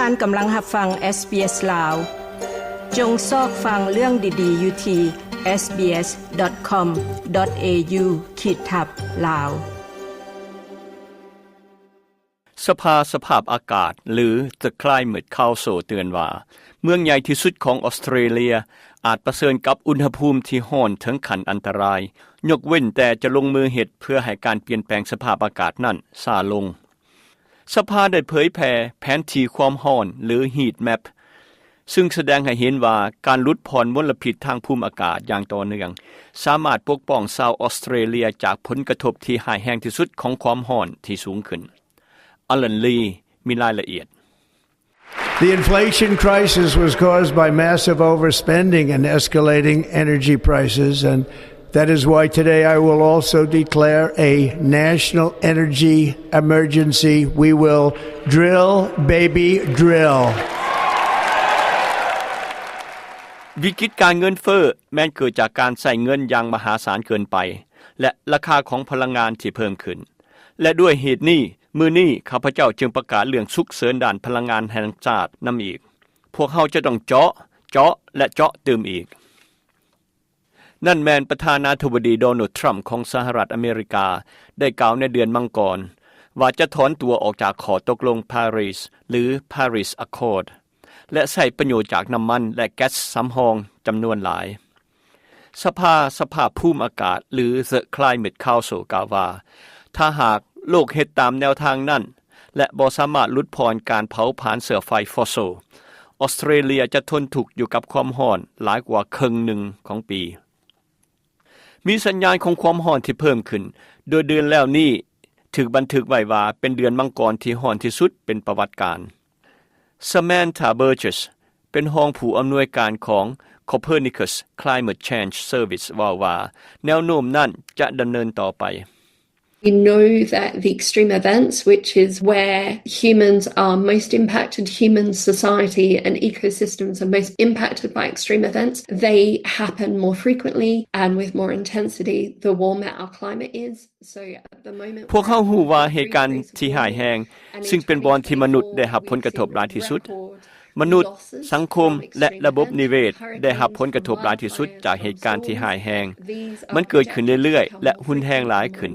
ທ່ານກຳລັງຮັບຟັງ SBS ລາວ. ຈົ່ງຊອກຟັງເລື່ອງດີໆຢູ່ທີ່ SBS.com.au ຂີດທັບ Lao. ສະພາສະພາບອາກາດ ຫຼື The Climate Council ເຕືອນວ່າ ເມືອງໃຫຍ່ທີ່ສຸດຂອງອອສເຕຣເລຍອາດປະເຊີນກັບອຸນຫະພູມທີ່ຮ້ອນເຖິງຂັ້ນອັນຕະລາຍ, ຍົກເວັ້ນແຕ່ຈະລົງມືເຮັດເພື່ອໃຫ້ການປ່ຽນແປງສະພາບອາກາດນັ້ນຊ້າລົງ. ສະພາໄດ້ເຜີຍແຜ່ແຜນທີ່ຄວາມຮ້ອນ ຫຼື Heat Map ຊຶ່ງສະແດງໃຫ້ເຫັນວ່າການຫຼຸດຜ່ອນມົນລະພິດທາງພູມອາກາດຢ່າງຕໍ່ເນື່ອງ ສາມາດປົກປ້ອງຊາວອອສເຕຣເລຍຈາກຜົນກະທົບທີ່ຮ້າຍແຮງທີ່ສຸດຂອງຄວາມຮ້ອນທີ່ສູງຂຶ້ນ. Alan Lee ມີລາຍລະອຽດ. The inflation crisis was caused by massive overspending and escalating energy prices, and that is why today I will also declare a national energy emergency. We will drill, baby, drill. ວິກິດການເງິນເຟີ້ແມ່ນເກີດຈາກການໃຊ້ເງິນຢ່າງມະຫາສານເກີນໄປ ແລະ ລາຄາຂອງພະລັງງານທີ່ເພີ່ມຂຶ້ນ. ແລະ ດ້ວຍເຫດນີ້, ມື້ນີ້ຂ້າພະເຈົ້າຈຶ່ງປະກາດເລື່ອງສຸກເສີນດ້ານພະລັງງານແຫ່ງຊາດນຳອີກ. ພວກເຮົາຈະຕ້ອງເຈາະ, ເຈາະ ແລະ ເຈາະຕື່ມອີກ. ນັ້ນແມ່ນປະທານາທິບໍດີ ໂດນັລ ທຣຳ ຂອງສະຫະລັດອາເມລິກາ ໄດ້ກ່າວໃນເດືອນມັງກອນ ວ່າຈະຖອນຕົວອອກຈາກຂໍ້ຕົກລົງປາຣີສ ຫຼື Paris Accord ແລະ ໃຊ້ປະໂຫຍດຈາກນ້ຳມັນ ແລະ ແກັສສຳຮອງຈຳນວນຫຼາຍ. ສະພາສະພາບພູມອາກາດ ຫຼື The Climate Council ກ່າວວ່າ ຖ້າຫາກໂລກເຮັດຕາມແນວທາງນັ້ນ ແລະ ບໍ່ສາມາດຫຼຸດຜ່ອນການເຜົາຜານເຊື້ອໄຟຟອສຊິລ, ອອສເຕຣເລຍຈະທົນທຸກຢູ່ກັບຄວາມຮ້ອນຫຼາຍກວ່າເຄິ່ງໜຶ່ງຂອງປີ. ມີສັນຍານຂອງຄວາມຮ້ອນທີ່ເພີ່ມຂຶ້ນ, ໂດຍເດືອນແລ້ວນີ້ຖືກບັນທຶກໄວ້ວ່າເປັນເດືອນມັງກອນທີ່ຮ້ອນທີ່ສຸດເປັນປະຫວັດການ. Samantha Burgess ເປັນຮອງຜູ້ອຳນວຍການຂອງ Copernicus Climate Change Service ເວົ້າວ່າ ແນວໂນ້ມນັ້ນຈະດຳເນີນຕໍ່ໄປ. We know that the extreme events, which is where humans are most impacted, human society and ecosystems are most impacted by extreme events, they happen more frequently and with more intensity the warmer our climate is. ພວກເຮົາຮູ້ວ່າເຫດການທີ່ຮ້າຍແຮງ, ຊຶ່ງເປັນບ່ອນທີ່ມະນຸດໄດ້ຮັບຜົນກະທົບຫຼາຍທີ່ສຸດ, ມະນຸດ, ສັງຄົມ ແລະ ລະບົບນິເວດໄດ້ຮັບຜົນກະທົບຫຼາຍທີ່ສຸດຈາກເຫດການທີ່ຮ້າຍແຮງ. ມັນເກີດຂຶ້ນເລື້ອຍໆ ແລະ ຮຸນແຮງຫຼາຍຂຶ້ນ.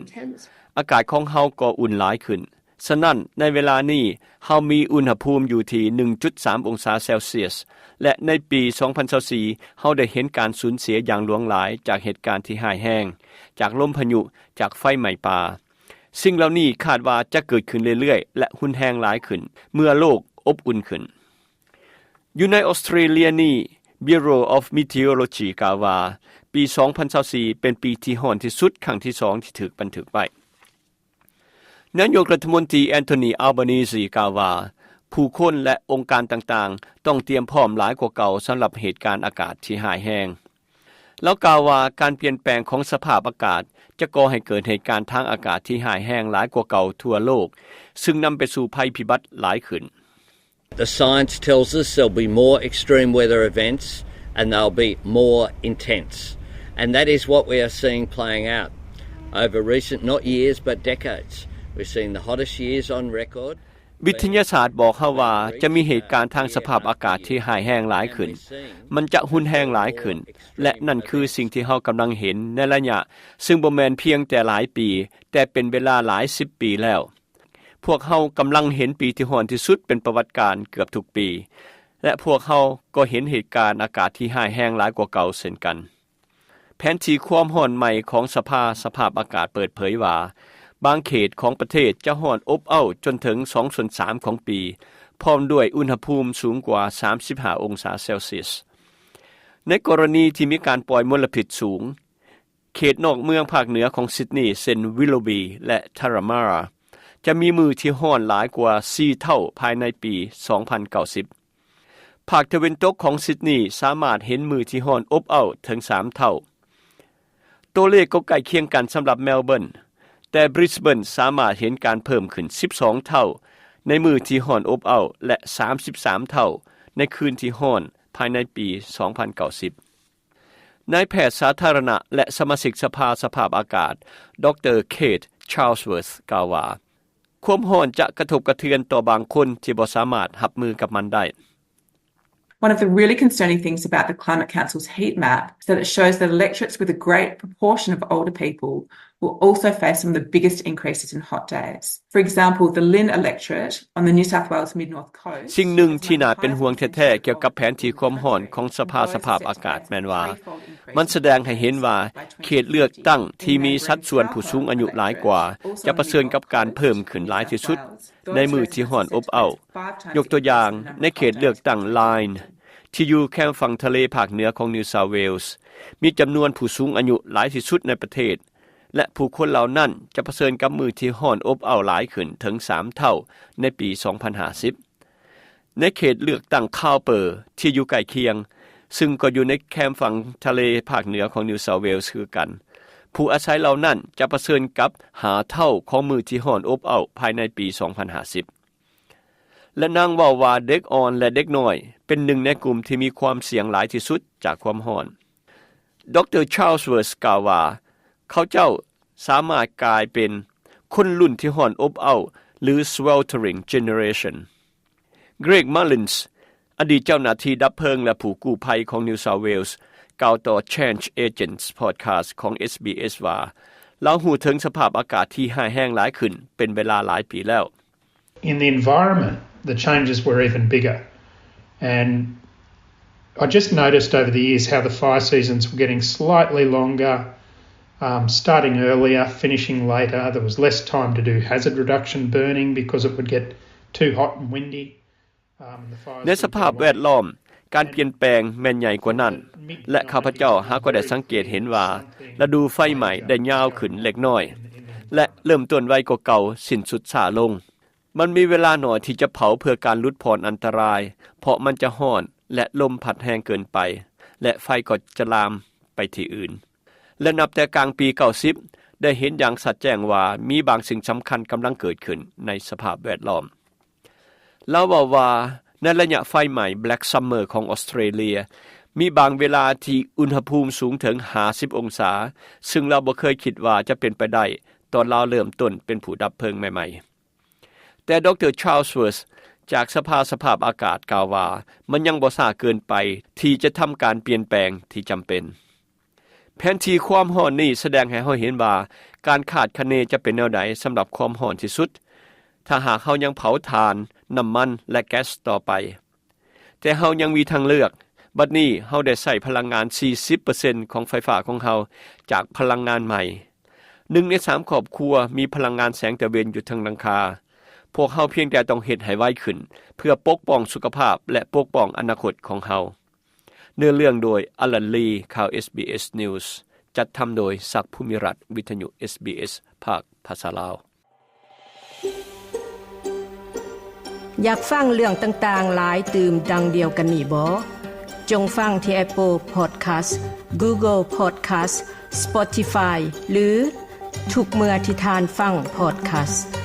ອາກາດຂອງເຮົາກໍອຸ່ນຫຼາຍຂຶ້ນ. ສະນັ້ນ, ໃນເວລານີ້ເຮົາມີອຸນຫະພູມຢູ່ທີ່ໜຶ່ງຈຸດສາມອົງສາເຊລຊຽສ ແລະ ໃນປີສອງພັນຊາວສີ່ ເຮົາໄດ້ເຫັນການສູນເສຍຢ່າງຫຼວງຫຼາຍຈາກເຫດການທີ່ຮ້າຍແຮງ, ຈາກລົມພາຍຸ, ຈາກໄຟໄໝ້ປ່າ. ສິ່ງເຫຼົ່ານີ້ຄາດວ່າຈະເກີດຂຶ້ນເລື້ອຍໆ ແລະ ຮຸນແຮງຫຼາຍຂຶ້ນ ເມື່ອໂລກອົບອຸ່ນຂຶ້ນ. ຢູ່ໃນອອສເຕຣເລຍນີ້, Bureau of Meteorology ກ່າວວ່າ ປີສອງພັນຊາວສີ່ ເປັນປີທີ່ຮ້ອນທີ່ສຸດຄັ້ງທີສອງທີ່ຖືກບັນທຶກໄວ້. ນາຍົກລັດຖະມົນຕີ Anthony Albanese ກ່າວວ່າ ຜູ້ຄົນ ແລະ ອົງການຕ່າງໆ ຕ້ອງຕຽມພ້ອມຫຼາຍກວ່າເກົ່າສຳລັບເຫດການອາກາດທີ່ຮ້າຍແຮງ. ລາວກ່າວວ່າ ການປ່ຽນແປງຂອງສະພາບອາກາດຈະກໍ່ໃຫ້ເກີດເຫດການທາງອາກາດທີ່ຮ້າຍແຮງຫຼາຍກວ່າເກົ່າທົ່ວໂລກ, ຊຶ່ງນຳໄປສູ່ໄພພິບັດຫຼາຍຂຶ້ນ. The science tells us there'll be more extreme weather events and they'll be more intense. And that is what we are seeing playing out over recent, not years, but decades. We've seen the hottest years on record. ວິທະຍາສາດບອກເຮົາວ່າຈະມີເຫດການທາງສະພາບອາກາດທີ່ຮ້າຍແຮງຫຼາຍຂຶ້ນ, ມັນຈະຮຸນແຮງຫຼາຍຂຶ້ນ, ແລະ ນັ້ນຄືສິ່ງທີ່ເຮົາກຳລັງເຫັນໃນໄລຍະ ຊຶ່ງບໍ່ແມ່ນພຽງແຕ່ຫຼາຍປີ, ແຕ່ເປັນເວລາຫຼາຍສິບປີແລ້ວ. ພວກເຮົາກຳລັງເຫັນປີທີ່ຮ້ອນທີ່ສຸດເປັນປະຫວັດການເກືອບທຸກປີ, ແລະ ພວກເຮົາກໍເຫັນເຫດການອາກາດທີ່ຮ້າຍແຮງຫຼາຍກວ່າເກົ່າເຊັ່ນກັນ. ແຜນທີ່ຄວາມຮ້ອນໃໝ່ຂອງສະພາສະພາບອາກາດເປີດເຜີຍວ່າ ບາງເຂດຂອງປະເທດຈະຮ້ອນອົບເອົ້າຈົນເຖິງສອງສ່ວນສາມຂອງປີ, ພ້ອມດ້ວຍອຸນຫະພູມສູງກວ່າສາມສິບຫ້າອົງສາເຊລຊຽສ. ໃນກໍລະນີທີ່ມີການປ່ອຍມົນລະພິດສູງ, ເຂດນອກເມືອງພາກເໜືອຂອງຊິດນີ ເຊັ່ນ Willoughby ແລະ Turramurra ຈະມີມື້ທີ່ຮ້ອນຫຼາຍກວ່າສີ່ເທົ່າພາຍໃນປີສອງພັນເກົ້າສິບ. ພາກຕາເວັນຕົກຂອງຊິດນີສາມາດເຫັນມື້ທີ່ຮ້ອນອົບເອົ້າເຖິງສາມເທົ່າ. ຕົວເລກກໍໃກ້ຄຽງກັນສຳລັບ Melbourne, ແຕ່ Brisbane ສາມາດເຫັນການເພີ່ມຂຶ້ນສິບສອງເທົ່າໃນມື້ທີ່ຮ້ອນອົບເອົ້າ ແລະ ສາມສິບສາມເທົ່າໃນຄືນທີ່ຮ້ອນພາຍໃນປີສອງພັນເກົ້າສິບ. ນາຍແພດສາທາລະນະ ແລະ ສະມາຊິກສະພາສະພາບອາກາດ ດຣ Kate Charlesworth ກ່າວວ່າ, ຄວາມຮ້ອນຈະກະທົບກະເທືອນຕໍ່ບາງຄົນທີ່ບໍ່ສາມາດຮັບມືກັບມັນໄດ້. One of the really concerning things about the Climate Council's heat map is that it shows that electorates with a great proportion of older people will also face some of the biggest increases in hot days. For example, the Lynn electorate on the New South Wales Mid-North Coast ສິ່ງໜຶ່ງທີ່ໜ້າເປັນຫ່ວງແທ້ໆກ່ຽວກັບແຜນທີ່ຄວາມຮ້ອນຂອງສະພາສະພາບອາກາດແມ່ນວ່າ ມັນສະແດງໃຫ້ເຫັນວ່າເຂດເລືອກຕັ້ງທີ່ມີສັດສ່ວນຜູ້ສູງອາຍຸຫຼາຍກວ່າ ຈະປະເຊີນກັບການເພີ່ມຂຶ້ນຫຼາຍທີ່ສຸດໃນມື້ທີ່ຮ້ອນອົບເອົ້າ. ຍົກຕົວຢ່າງ, ໃນເຂດເລືອກຕັ້ງ Lyne ທີ່ຢູ່ແຄມຝັ່ງທະເລພາກເໜືອຂອງ New South Wales ມີຈຳນວນຜູ້ສູງອາຍຸຫຼາຍທີ່ສຸດໃນປະເທດ ແລະ ຜູ້ຄົນເຫຼົ່ານັ້ນຈະປະເຊີນກັບມື້ທີ່ຮ້ອນອົບເອົ້າຫຼາຍຂຶ້ນເຖິງສາມເທົ່າໃນປີສອງພັນຫ້າສິບ. ໃນເຂດເລືອກຕັ້ງ Cowper ທີ່ຢູ່ໃກ້ຄຽງ, ຊຶ່ງກໍຢູ່ໃນແຄມຝັ່ງທະເລພາກເໜືອຂອງ New South Wales ຄືກັນ, ຜູ້ອາໄສເຫຼົ່ານັ້ນຈະປະເຊີນກັບຫ້າເທົ່າຂອງມື້ທີ່ຮ້ອນອົບເອົ້າພາຍໃນປີສອງພັນຫ້າສິບ. ແລະ ນາງເວົ້າວ່າເດັກອ່ອນ ແລະ ເດັກນ້ອຍເປັນໜຶ່ງໃນກຸ່ມທີ່ມີຄວາມສ່ຽງຫຼາຍທີ່ສຸດຈາກຄວາມຮ້ອນ. ດຣ. Charlesworth ກ່າວວ່າ ເຂົາເຈົ້າສາມາດກາຍເປັນຄົນລຸ້ນທີ່ຮ້ອນອົບເອົ້າ ຫຼື sweltering generation. Greg Mullins ອະດີດເຈົ້າໜ້າທີ່ດັບເພີງ ແລະ ຜູ້ກູ້ໄພຂອງ New South Wales ກ່າວຕໍ່ Change Agents Podcast ຂອງ SBS ວ່າ ລາວຮູ້ເຖິງສະພາບອາກາດທີ່ຮ້າຍແຮງຫຼາຍຂຶ້ນເປັນເວລາຫຼາຍປີແລ້ວ. In the environment, the changes were even bigger. And I just noticed over the years how the fire seasons were getting slightly longer, um, starting earlier, finishing later. There was less time to do hazard reduction burning because it would get too hot and windy. Um, the fires ໃນສະພາບແວດລ້ອມ, ການປ່ຽນແປງແມ່ນໃຫຍ່ກວ່ານັ້ນ ແລະ ຂ້າພະເຈົ້າຫາກໍໄດ້ສັງເກດເຫັນວ່າ ລະດູໄຟໄໝ້ໄດ້ຍາວຂຶ້ນເລັກນ້ອຍ ແລະ ເລີ່ມຕົ້ນໄວກວ່າເກົ່າ, ສິ້ນສຸດຊ້າລົງ. ມັນມີເວລາໜ້ອຍທີ່ຈະເຜົາເພື່ອການຫຼຸດຜ່ອນອັນຕະລາຍ, ເພາະມັນຈະຮ້ອນ ແລະ ລົມພັດແຮງເກີນໄປ ແລະ ໄຟກໍຈະລາມໄປທີ່ອື່ນ. ແລະ ນັບແຕ່ກາງປີເກົ້າສິບ ໄດ້ເຫັນຢ່າງຊັດແຈ້ງວ່າມີບາງສິ່ງສຳຄັນກຳລັງເກີດຂຶ້ນໃນສະພາບແວດລ້ອມ. ລາວເວົ້າວ່າ ໃນໄລຍະໄຟໄໝ້ Black Summer ຂອງອອສເຕຣເລຍ ມີບາງເວລາທີ່ອຸນຫະພູມສູງເຖິງຫ້າສິບອົງສາ, ຊຶ່ງລາວບໍ່ເຄີຍຄິດວ່າຈະເປັນໄປໄດ້ຕອນລາວເລີ່ມຕົ້ນເປັນຜູ້ດັບເພີງໃໝ່ໆ. ແຕ່ ດຣ. Charlesworth ຈາກສະພາສະພາບອາກາດກ່າວວ່າ ມັນຍັງບໍ່ຊ້າເກີນໄປທີ່ຈະທຳການປ່ຽນແປງທີ່ຈຳເປັນ. ແຜນທີ່ຄວາມຮ້ອນນີ້ສະແດງໃຫ້ເຮົາເຫັນວ່າ ການຄາດຄະເນຈະເປັນແນວໃດສຳລັບຄວາມຮ້ອນທີ່ສຸດ ຖ້າຫາກເຮົາຍັງເຜົາຖ່ານ, ນ້ຳມັນ ແລະ ແກັສຕໍ່ໄປ. ແຕ່ເຮົາຍັງມີທາງເລືອກ. ບັດນີ້ເຮົາໄດ້ໃຊ້ພະລັງງານສີ່ສິບເປີເຊັນຂອງໄຟຟ້າຂອງເຮົາຈາກພະລັງງານໃໝ່. ໜຶ່ງໃນສາມຄອບຄົວມີພະລັງງານແສງຕາເວັນຢູ່ເທິງຫຼັງຄາ. ພວກເຮົາພຽງແຕ່ຕ້ອງເຮັດໃຫ້ໄວຂຶ້ນ ເພື່ອປົກປ້ອງສຸຂະພາບ ແລະ ປົກປ້ອງອະນາຄົດຂອງເຮົາ. ເນື້ອເລື່ອງໂດຍ Alan Lee ຂ່າວ SBS News ຈັດທຳໂດຍ ສັກ ພູມິລັດ, ວິທະຍຸ SBS ພາກພາສາລາວ. ຢາກຟັງເລື່ອງຕ່າງໆຫຼາຍຕື່ມດັ່ງດຽວກັນນີ້ບໍ? ຈົ່ງຟັງທີ່ Apple Podcast, Google Podcast, Spotify ຫຼື ທຸກເມື່ອທີ່ທ່ານຟັງ Podcast.